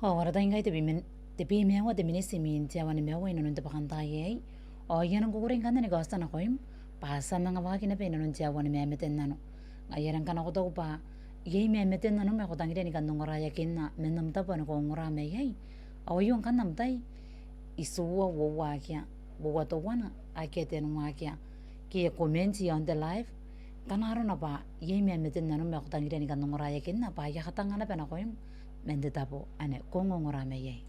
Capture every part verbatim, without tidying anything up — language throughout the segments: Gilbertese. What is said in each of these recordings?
Ao ara tai ngkai tebwi ma, tebwi ma aua te miniti imwin te aoa nimaua inanon te bwakantaai aei. Ao I a nang kukurei ngkanne ni kaotia nakoim bwa ti a manga waaki naba inanon te aoa ni mamate n nano. Ngaia are ngkana ko taku bwa iai mamate n nanom ae ko tangiria ni kan ongoraeakinna man am tabo ane ko ongora mai iai, ao aio ngkanne am tai, itiua uoua akea uoua teuana akea tenua akea, ke comment iaon te live. Ngkana arona bwa iai mamate n nanom ae ko tangiria ni kan ongoraeakinna, bwa I a katanga naba nakoim man te tabo ane ko ongongora mai iai.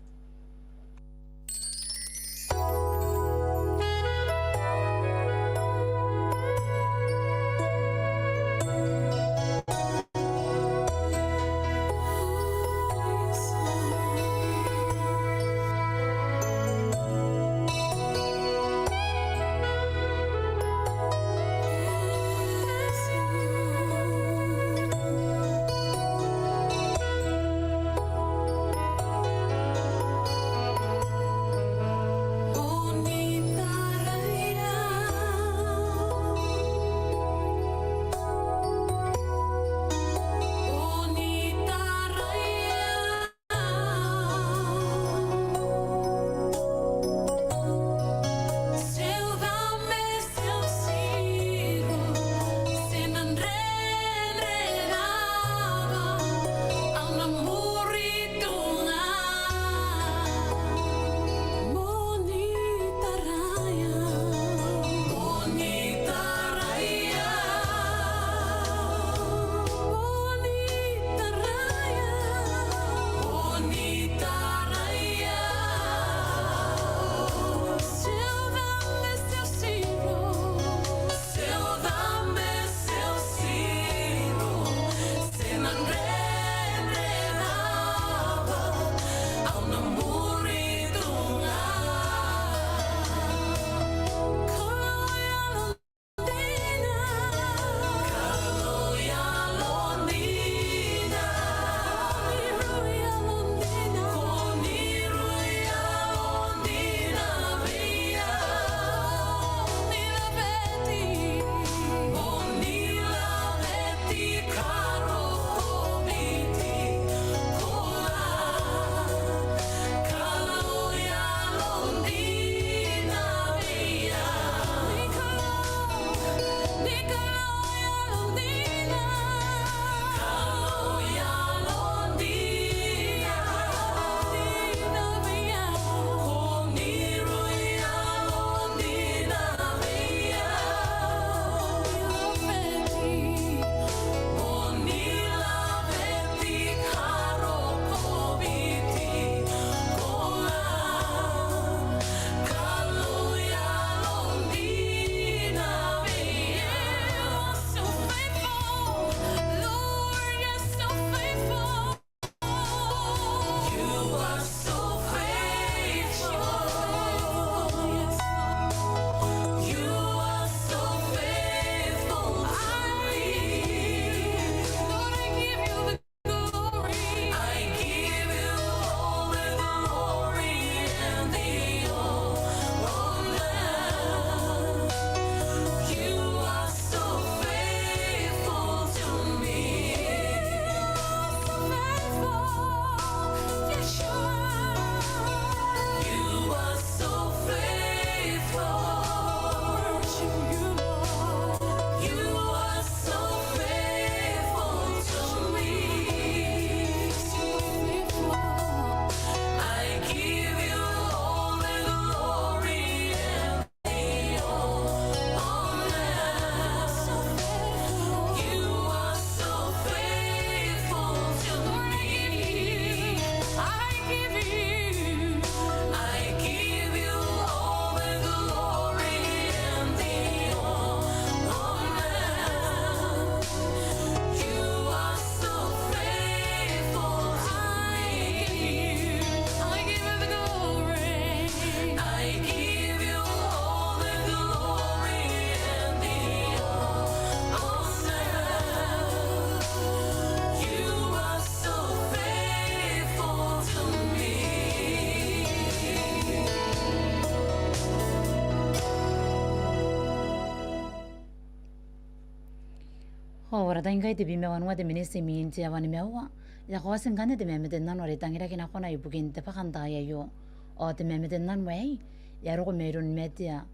Ao ara tai ngkai tebwi ma wanua te miniti imwin te aoa nimaua. E a kaoti ngkanne te mamate n nano are e tangiraki nakona ibukin te bwakantaai aio. Ao te mamate n nano aei e a roko mairoun Matea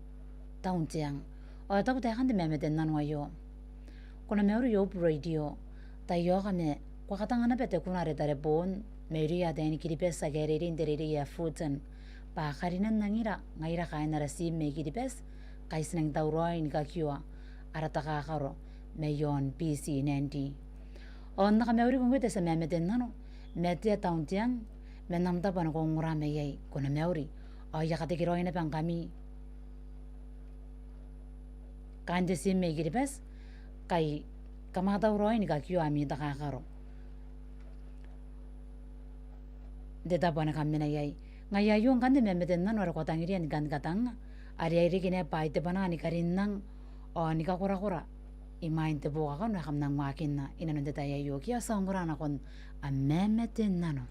Taunteang. Ao e taku taekan te mamate n nano aio: Ko na mauri Hope Radio. Tai aoka ma ko a katanga naba te kuna are tareboon mairouia ataein Kiribati ake a reirei n te reirei ae Fulton, bwa karinan angira ngaira kaain ara tiim mai Kiribati ngkai ti nang tauraoi ni kakioa ara takakaro mai aon B C Nandi. Ao N na kamauriko ngkoe te tia mamate n nano, Matea Taunteang, man am tabo ane ko ongora mai iai. Ko na mauri. Ao I a katekeraoi naba ngkami kaain te tiim mai Kiribati ngkai kam a tauraoi ni kakioa ami takakaro n te tabo ane kam mena iai. Ngaia aio ngkanne mamate n nano are ko a tangiria ni kan katanga, are e a reke naba bwa ai te bwanaa ni karinnang ao ni kakorakora imwain te buokakano ae kam nang waakinna inanon te tai aio. Ke ao ti a ongora nakon am mamate n nano.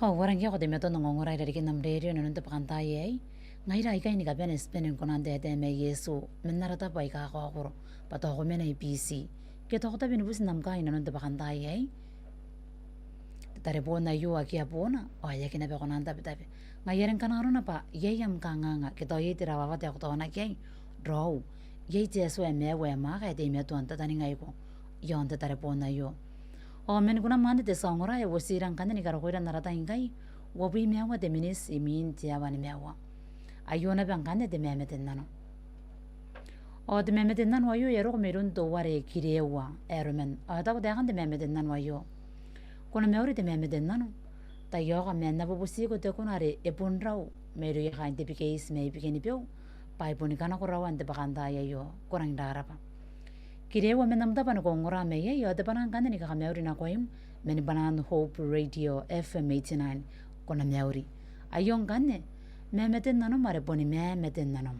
Ao ko a rangi n ko teimatoa n ongora i rarikin am rerio inanon te bwakantaai aei. Ngaira aikai ni kabane ti bane ni kona n taetae ma Iesu man ara tabo aika kakaokoro, bwa tao ko mena i Biti ke tao ko tabe ni buti n am kaa inanon te bwakantaai aei. Te tareboon aio akea boona, ao e aki naba kona n tabetabe. Ngaia are ngkana arona bwa iai am kanganga ke tao iai te rawawata ae ko taonaki iai, raou, iai te Atua ae maiu ae mwaaka ae teimatoa n tataningaiko iaon te tareboon aio. Ao man kunam anne te tia ongora, e uotira ngkanne ni karokoira n ara tai ngkai uabwi ma aua te miniti imwin te aoa nimaua. Aio naba ngkanne te Mamate n Nano. Ao te Mamate n Nano aio e a roko mairoun teuare Kireua Aeroman. Ao e taku taekan te Mamate n Nano aio: Ko na mauri te Mamate n Nano. Taiaoka ma N na bubutiko te kona are e bon rau mairouia kaain te Bikeiti mai Bikenibeu bwa ai boni kanakoraoan te bwakantaai aio. Ko rangi n rarabwa. Kireua man am tabo are ko ongora mai iai, ao te bwanaa ngkanne ni kakamauri nakoim man bwanaan Hope Radio F M eighty-nine. Ko na mauri. Aio ngkanne Mamate n Nanom are boni Mamate n Nanom.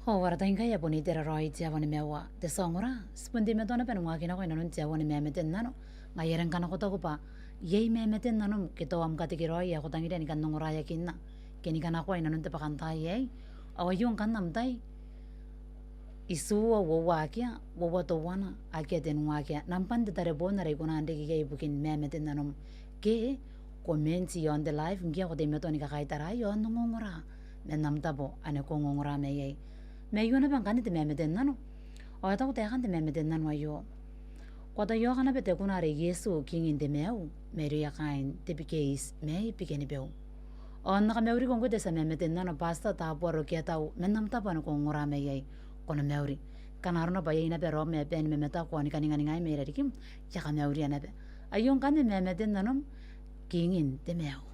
Ao ara tai ngkai e a bon itera raoi te aoa ni maua. Te tia ongora, ti bon teimatoa naba ni waaki nako inanon te aoa ni mamate n nano. Ngaia are ngkana ko taku bwa iai mamate n nanom ke tao am katekeraoi ae ko tangiria ni kan ongoraeakinna ke ni kanakoa inanon te bwakantaai aei, ao aio ngkanne am tai. Itiua uoua akea, uoua teuana akea tenua akea, nambwan te tareboon are ko na riki iai ibukin mamate n nanom ke comment iaon te live ngke ko teimatoa ni kakaitaraai ao n ongongora man am tabo ane ko ongongora mai iai. Ma aio naba ngkanne te mamate n nano. Ao e taku taekan te mamate n nano aio: Ko ataia naba te kuna are Iesu, Kingin te maiu, mairouia kaain te bikeiti mai Bikenibeu. Ao N na kamauriko ngkoe te tia mamate n nano, Pastor Tabuaro Keatau, man am tabo ane ko ongongora mai iai. Ko na mauri. Ngkana arona bwa iai naba raom ae bane ni mamataku ao ni kaninganingai mai irarikim, I a kamauria naba. Aio ngkanne mamate n nanom, Kingin te maiu.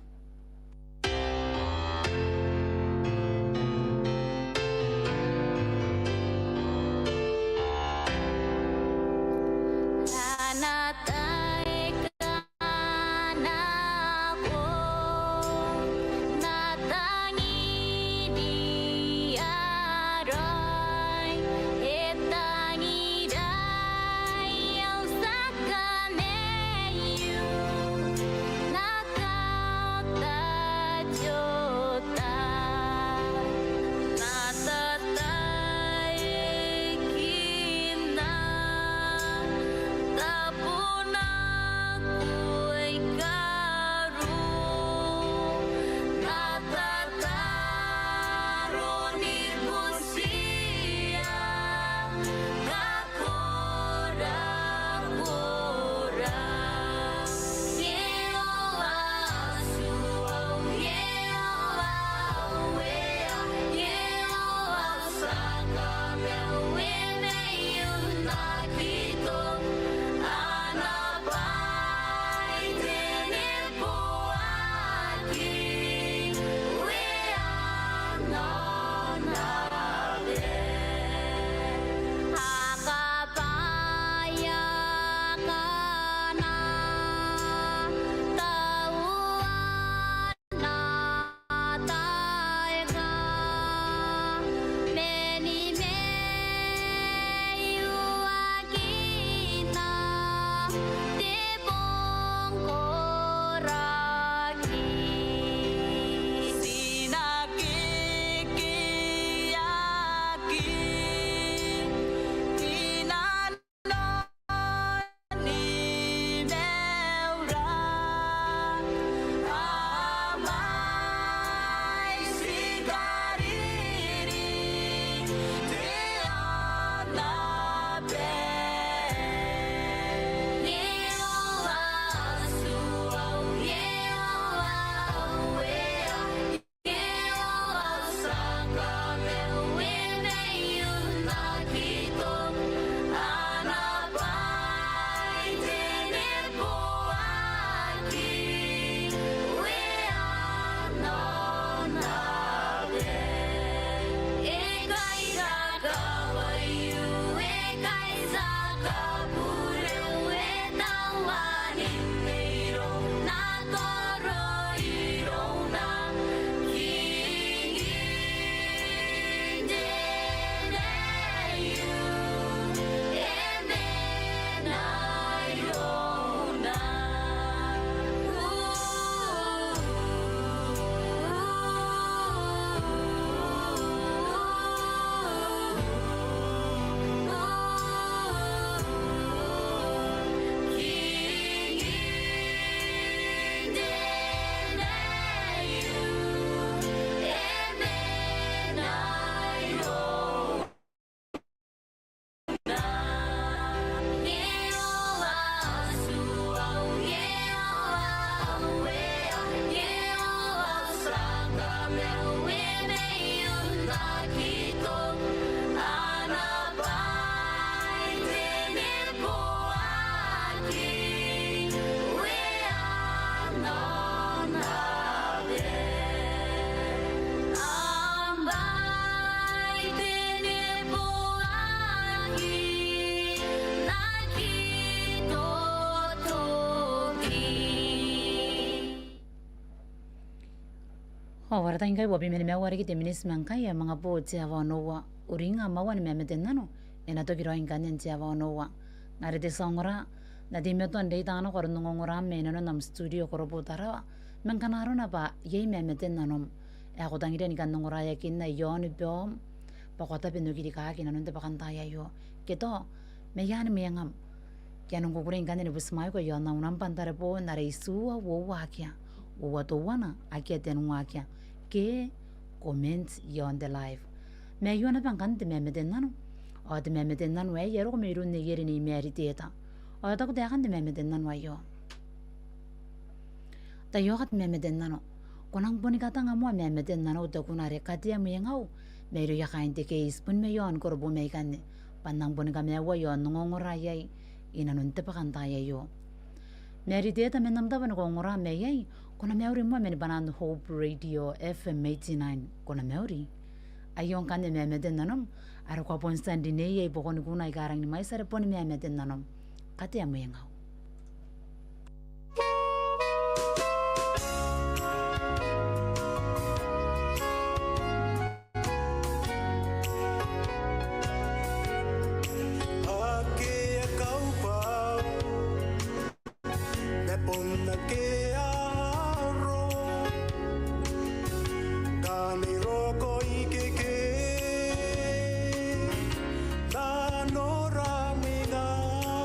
Ao ara tai ngkai uabwi ma nimaua riki te miniti ma ngkai ae manga boo te aoa onoua. Uringa maua ni mamate n nano e na toki raoi ngkanne n te aoa onoua. Ngaia are te tia ongora n na teimatoa n reita nako aron ongongoram mai nanon am studio Korobu Tarawa, ma ngkana arona bwa iai mamate n nanom ae ko tangiria ni kan ongoraeakinna i aoni baom, bwa ko a tabe n okirikaki i nanon te bwakantaai aio, ke tao mai aani mwengam, ke a nang kukurei ngkanne ni butimwaeko i aon au nambwa n tareboon are itiua uoua akea, uoua teuana akea tenua akea, ke comment i aon te live. Ma aio naba ngkanne te mamate n nano. Ao te mamate n nano aei e a roko mairoun Nei Eri Nei Mary Teta. Ao e taku taekan te mamate n nano aio: Taiaoka te mamate n nano, ko nang boni katanga moa mamate n nanou, te kuna are Katea Mwengau mairouia kaain te keiti, bon mai aon Korobu mai ikanne, bwa N nang boni kamaiua i aon ongongora iai i nanon te bwakantaai aio. Mary Teta, man am tabo ni kaongora mai iai, ko na mauri moa mani bwanaan Hope Radio F M eighty-nine. Ko na mauri. Aio ngkanne mamate n nanom are ko a bon tia n rinei iai i buakon kuna aika rangi ni mwaiti are boni mamate n nanom. Katea Mwengau. Akea kaubwau, ma bon akea aaro, ngkana e roko ikekei nanora mwengau.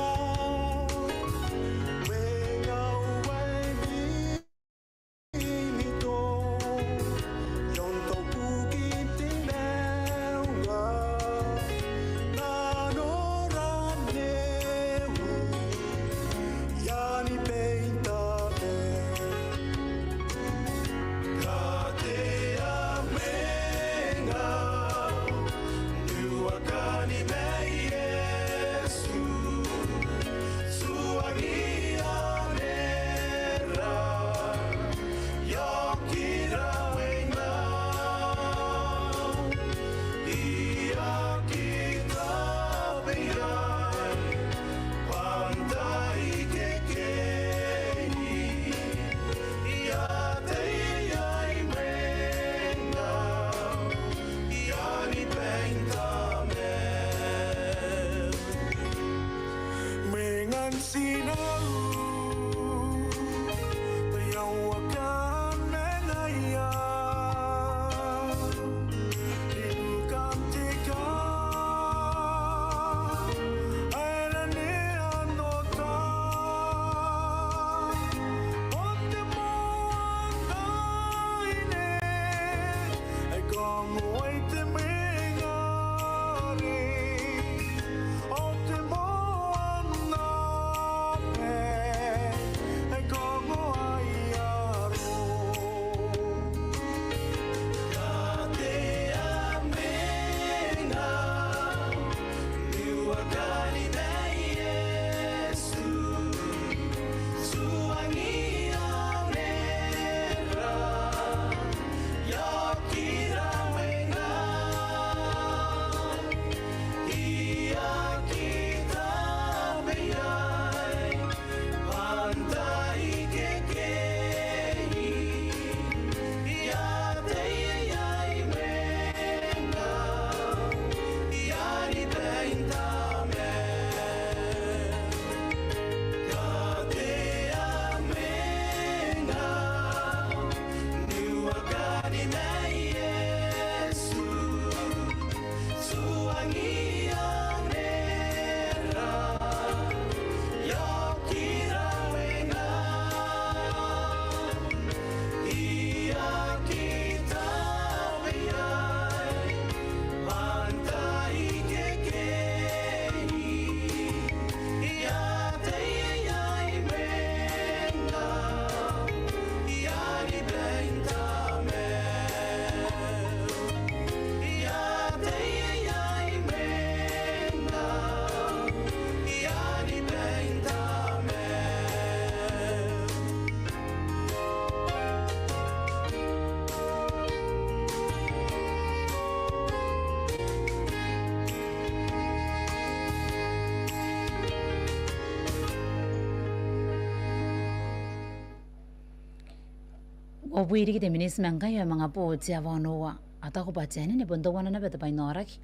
Ao bwa e riki te miniti ma ngkai ao e manga bo te aoa onoua. A taku bwa te anene bon teuana naba te bwai n aoraki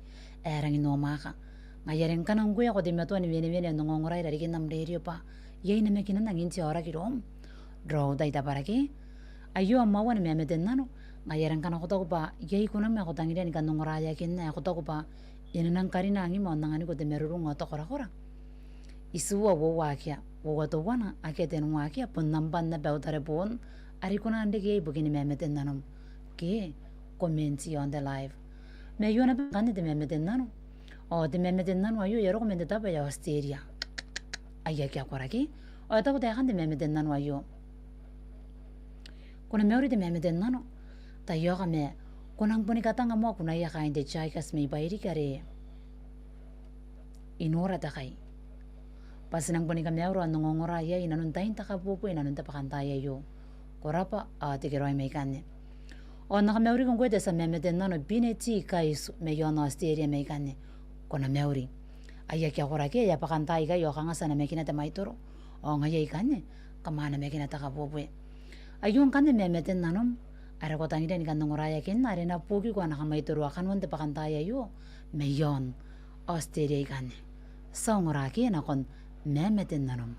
ae rangi n omaaka. Ngaia are ngkana ngkoe ko teimatoa ni wenewene n ongongora i rarikin am rerio bwa iai namakinan angin te aoraki iroum, raou tai tabarake. Aio am aoa ni mamate n nano. Ngaia are ngkana ko taku bwa iai kunam ae ko tangiria ni kan ongoraeakinna, ae ko taku bwa e na nang karina angim ao n anganiko te marurung ao te korakora, itiua uoua akea, uoua teuana akea tenua akea, bon nambwan naba au tareboon are ko nang reke iai ibukin mamate n nanom ke comment i aon te live. Ma aio naba ngkanne te mamate n nano. Ao te mamate n nano aio e a roko man te tabo ae Australia. Ai akea koraki. Ao e taku taekan te mamate n nano aio: Ko na mauri te mamate n nano. Taiaoka ma ko nang boni katanga moa kunaia kaain te Tigers mai Bairiki are I nora takai bwa ti nang boni kamauri ao n ongongora iai inanon tain te kabuebue inanon te bwakantaai aio. Ko rabwa ao tekeraoi mai ikanne. Ao N na kamauriko ngkoe te tia mamate n nano Bineti Kaisu mai aon Australia mai ikanne. Ko na mauri. Ai akea koraki, e a bwakantaai ikai ao kanga ti a namakina te mwaitoro. Ao ngaia ikanne kam a namakina te kabuebue. Aio ngkanne mamate n nanom are ko tangiria ni kan ongoraeakinna are e na buokiko ana kamwaitoroa kanoan te bwakantaai aio mai aon Australia ikanne. Ti a ongora akea nakon mamate n nanom.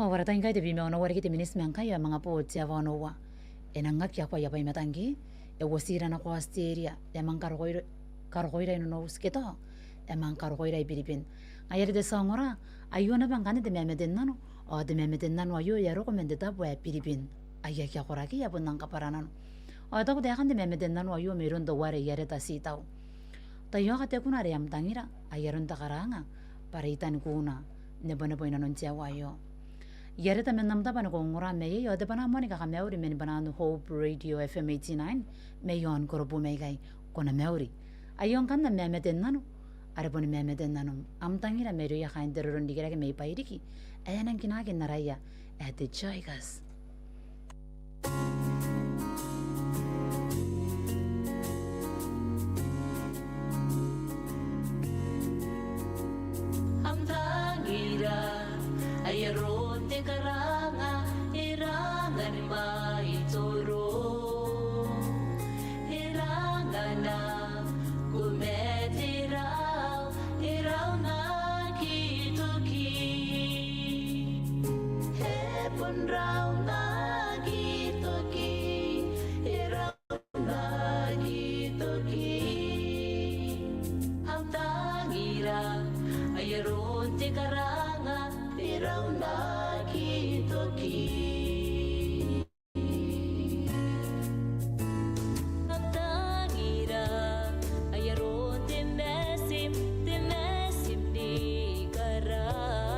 Ao ara tai ngkai tebwi ma onoua riki te miniti ma ngkai ao e manga bo te aoa onoua. E nang aki akoa aia bwai matang ke e uotira nako Australia, e a manga karokoira, karokoira i Nonouti ke tao e a manga karokoira i Biribin. Ngaia are te tia ongora, aio naba ngkanne te mamate n nano. Ao te mamate n nano aio e a roko man te tabo ae Biribin. Ai akea koraki, e a bon nang kabwara nano. Ao e taku taekan te mamate n nano aio mairoun teuare Iareta Titau: Taiaoka te kuna are am tangira, ai aron te karaanga bwa reitan kuuna nebonebo inanon te aoa aio. Iareta, man am tabo are ko ongora mai iai, ao te bwanaa moa ni kakamauri man bwanaan Hope Radio F M eighty-nine mai aon Korobu mai ikai. Ko na mauri. Aio ngkanne am mamate n nano. are boni mamate n nanom. Am tangira mairouia kaain te roro n rikirake mai Bairiki ae e a nang kinaaki n araia ae te Joikas. Am tangira, ai aron te karanga, e ranga ni maitoro, e ranga nako ma te rau, e rau n aki toki. E bon rau n aki toki, e rau n aki toki. Am tangira, ai aron te karanga, e rau n aki toki. Am tangira, ai aron te matim, te matim ni karau,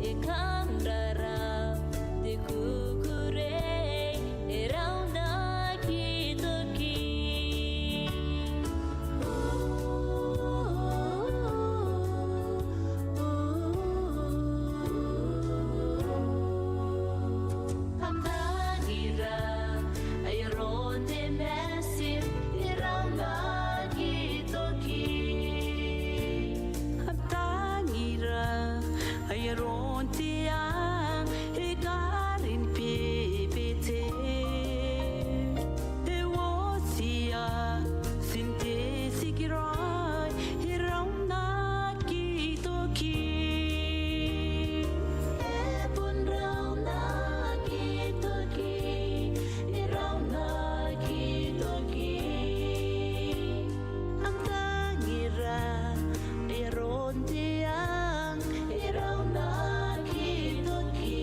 e kan rara te kukurei, e rau n aki toki. Am tangira, ai aron te matim, e rau n aki toki. Am tangira, ai aron te ang, e karin bebete, e uotia, ti n te tikiraoi, e rau n aki toki. E bon rau n aki toki, e rau n aki toki. Am tangira, ai aron te ang, e rau n aki toki,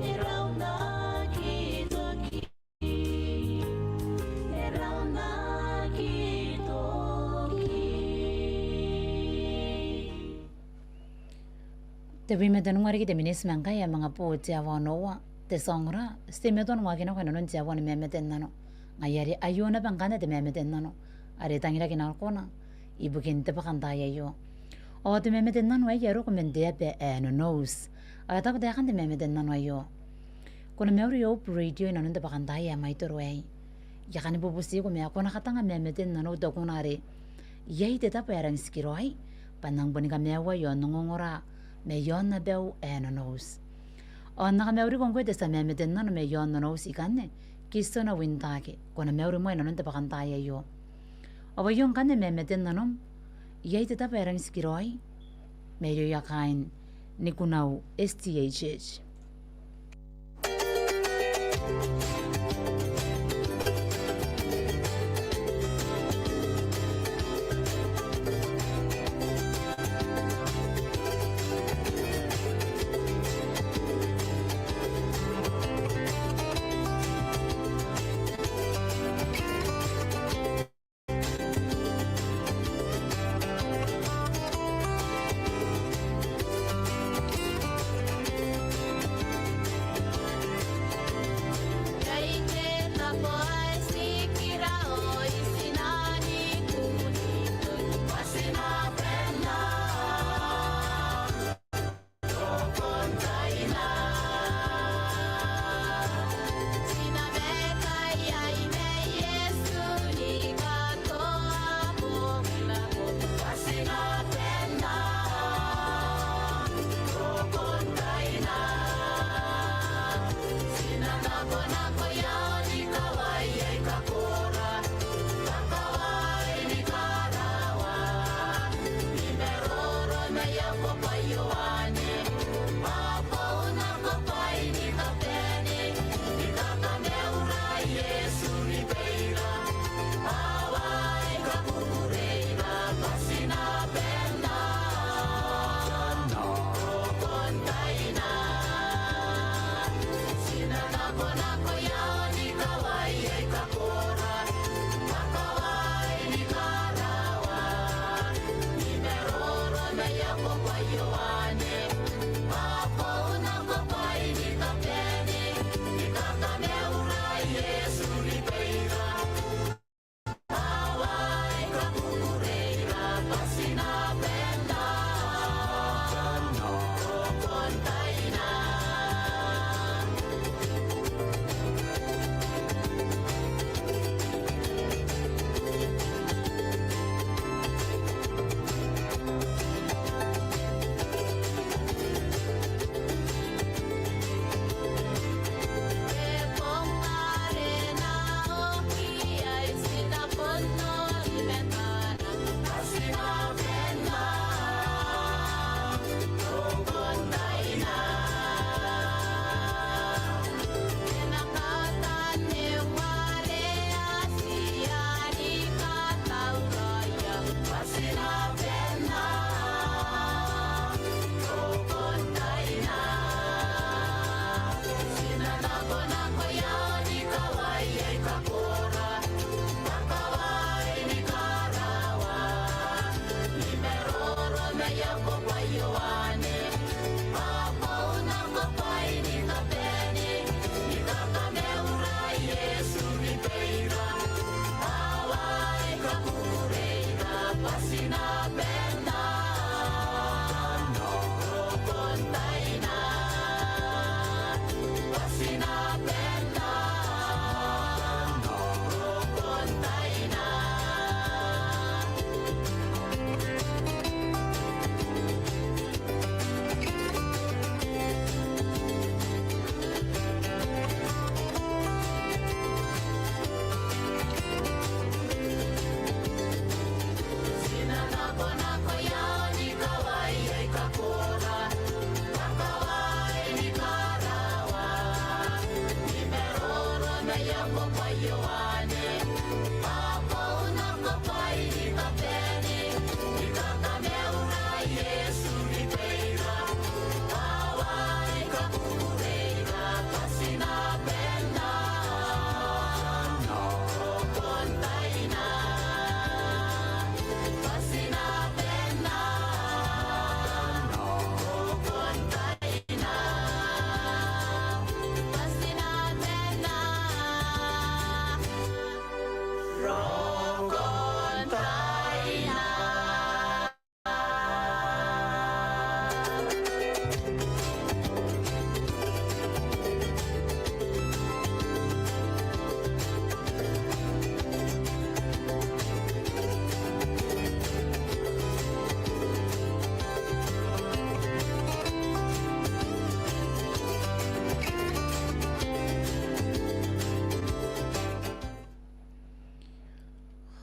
e rau n aki toki. Te wimete n ongora riki te miniti ma ngkai ae manga boo te aoa onoua. Te tia ongora, ti teimatoa n waakina nako inanon te aoa ni mamate n nano. Ngaia are aio naba ngkanne te mamate n nano are e tangiraki nakona ibukin te bwakantaai aio. Ao te mamate n nano aei e a roko man te aba ae Nonouti. Ao e taku taekan te mamate n nano aio: Ko na mauri Hope Radio inanon te bwakantaai ae mwaitoro aei. I a kani bubutiko ma ko na katanga mamaten nanou tokina are iai te tabo ae rangi n tikiraoi bwa N nang boni kamaiuai ao n ongongora mai aon abau ae Nonouti. Ao N na kamauriko ngkoe te tia mamaten nano mai aon Nonouti ikanne, Kitiona Wintake, ko na mauri moa inanon te bwakantaai aio. Ao aio ngkanne mamaten nanom, iai te tabo ae rangi n tikiraoi mairouia kaain Nikunau S D A Church.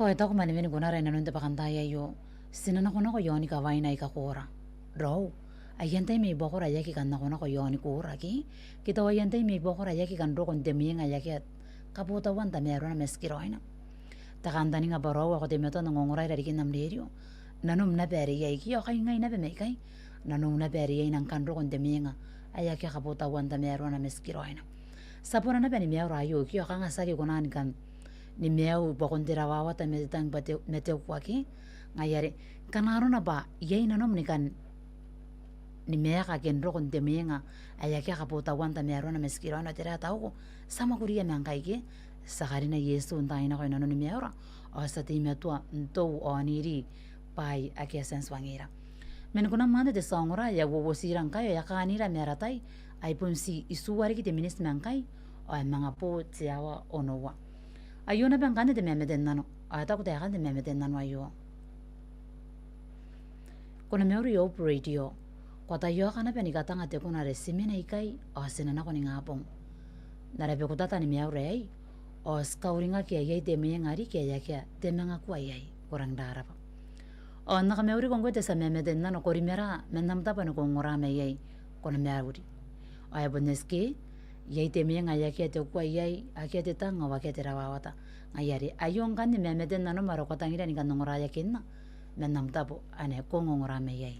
Ao e taku mwanewen kunara inanon te bwakantaai aio, ti na nakonako iaon kawaina aika koora. Raou, ai antai mai buakora ae aki kan nakonako iaon koora ke? Ke tao ai antai mai buakora ae aki kan roko n te mwenga ae akea kabotauan tamaroana ma tikiraoina? Te kantaninga bwa raou ao ko teimatoa n ongongora irarikin am rerio. Nanom naba are iai ke, ao kai ngai naba mai ikai. Nanom naba are iai n kan roko n te mwenga ae akea kabotauan tamaroana ma tikiraoina. Ti a bon naba ni maiura aio ke, ao kanga ti aki kona ni kan ni maiu i buakon te rawawata ma te tang bwa te, ma te ukua ke. Ngaia are, ngkana arona bwa iai nanom ni kan ni maeka ke n roko n te mwenga ae akea kabotauan tamaroana ma tikiraoina, ao tera ae tauko? Ti a mwakuria ma ngkai ke, ti a karina Iesu n taai nako inanon maiura, ao ti a teimatoa n tou ao n iri bwaai ake a tia n tuangira. Ma ni kunam anne te tia ongora, e a uouotira ngkai ao e a kaanira ma ara tai, ai bon ti itiua riki te miniti ma ngkai, ao e manga bo te aoa onoua. Aio naba ngkanne te mamate n nano, ao e taku taekan te mamate n nano aio. Ko na mauri Hope Radio. Ko a taiaoka naba ni katanga te kuna are ti mena ikai, ao ti na nako ningabong. N ara beku tata ni maiura aei, ao ti kauringaki ae iai te mwenga riki ae akea te mangakua iai. Ko rangi n rabwa. Ao N na kamauriko ngkoe te tia mamate n nano, ko rimara man am tabo ane ko ongora mai iai, ko na mauri. Ao e bon eti ke, iai te mwenga ae akea te ukua iai, akea te tang ao akea te rawawata. Ngaia are, aio ngkanne mamate n nanom are ko tangira ni kan ongoraeakinna man am tabo ane ko ongongora mai iai.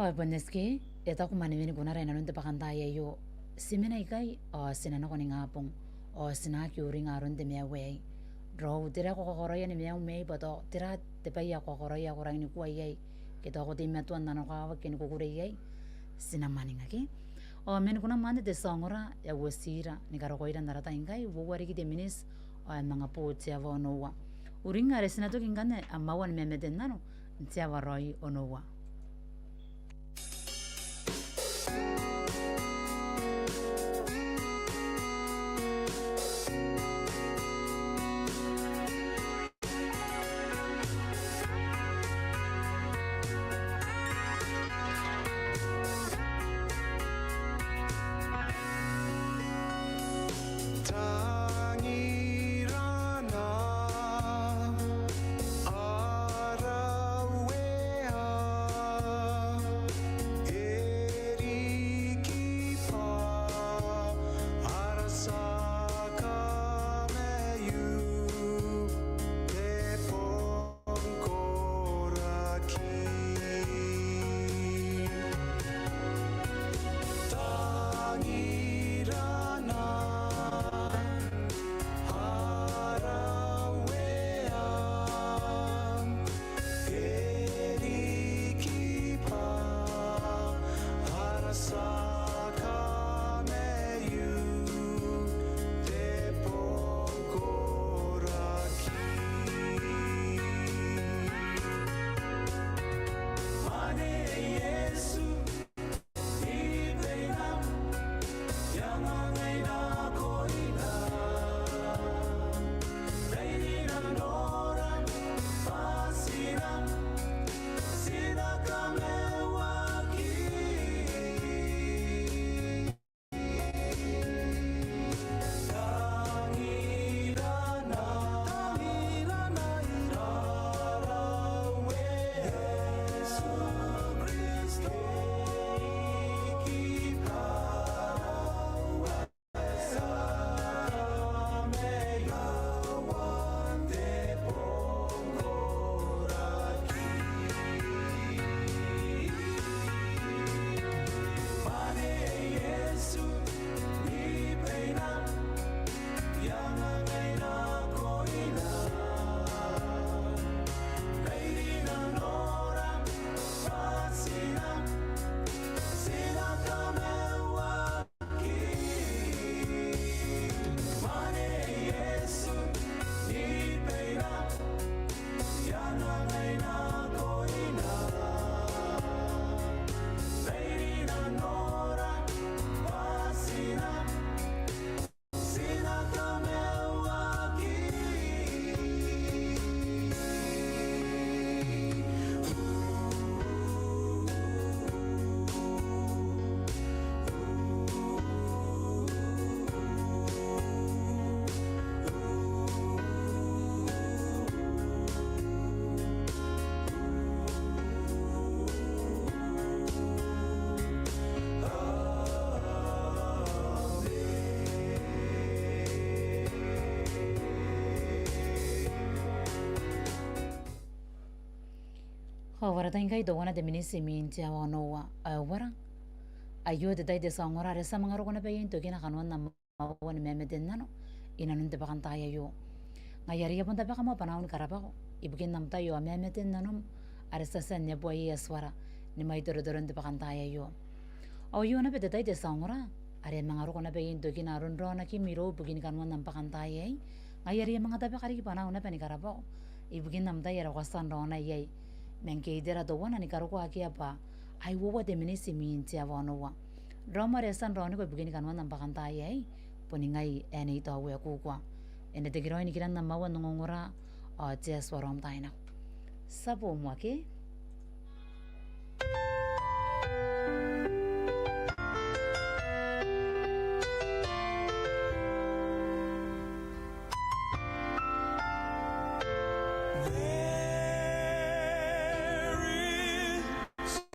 Ao bon aei ke, e taku mwanewen kunara inanon te bwakantaai aio, ti mena ikai, ao ti na nako ningabong, ao ti na aki uringa aron te maiu aei. Raou, tera ae ko kakaraoia ni maium aei, bwa tao tera te bwai ae ko kakaraoia ae ko rangi ni kua iai, ke tao ko teimatoa n nanokawaki ni kukurei iai, ti na mwaninga ke. Ao man kunam anne te tia ongora, e uotira ni karokoira n ara tai ngkai, uoua riki te miniti, ao e manga boo te aoa onoua. Uringa are ti na toki ngkanne am aoa ni mamate n nano, n te aoa raoi onoua. Tangirana, ara Uea, e riki bwa ara tia kamaiu te bong koraki. Tangirana, ara Uea, e riki bwa ara tia kamaiu te bong koraki. Mwane Iesu, Ao ara tai ngkai teuana te miniti imwin te aoa onoua. Ao ara, aio te tai te tia ongora are ti a manga roko naba iai n tokina kanoan am aoa ni mamate n nano inanon te bwakantaai aio. Ngaia are I a bon tabeka moa bwanaau ni karabwako ibukin am tai ao mamate n nanom are ti a tia n neboa iai Atuara ni mwaitorotoron te bwakantaai aio. Ao aio naba te tai te tia ongora are e manga roko naba iai n tokina aron raonakim irou ibukin kanoan am bwakantaai aei. Ngaia are I a manga tabeka riki bwanaau naba ni karabwako ibukin am tai are ko a tia n raona iai. Ma ngke itera teuana ni karokoa akea bwa ai uoua te miniti imwin te aoa onoua. Raom are e a tia n raoniko ibukin kanoan am bwakantaai aei, boni ngai ae Nei Taowe Kukua. E na tekeraoi nikiran am aoa n ongongora, ao te Atua raom taai nako. Ti a boo moa ke.